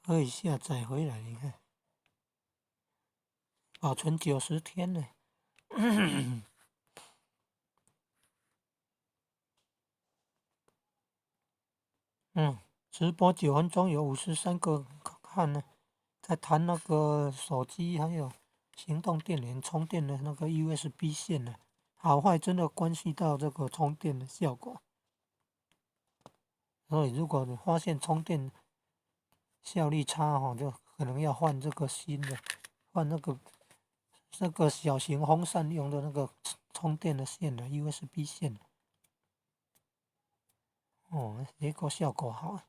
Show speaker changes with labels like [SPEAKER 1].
[SPEAKER 1] 可以下載回來，你看，保存90天呢。直播9分鐘有53個看呢，在談那個手機還有行動電源充電的那個 USB 線呢，好壞真的關係到這個充電的效果。所以如果你發現充電效率差哈，就可能要換這個新的，換那個小型風扇用的那個充電的線的 USB 線。哦，結果效果好。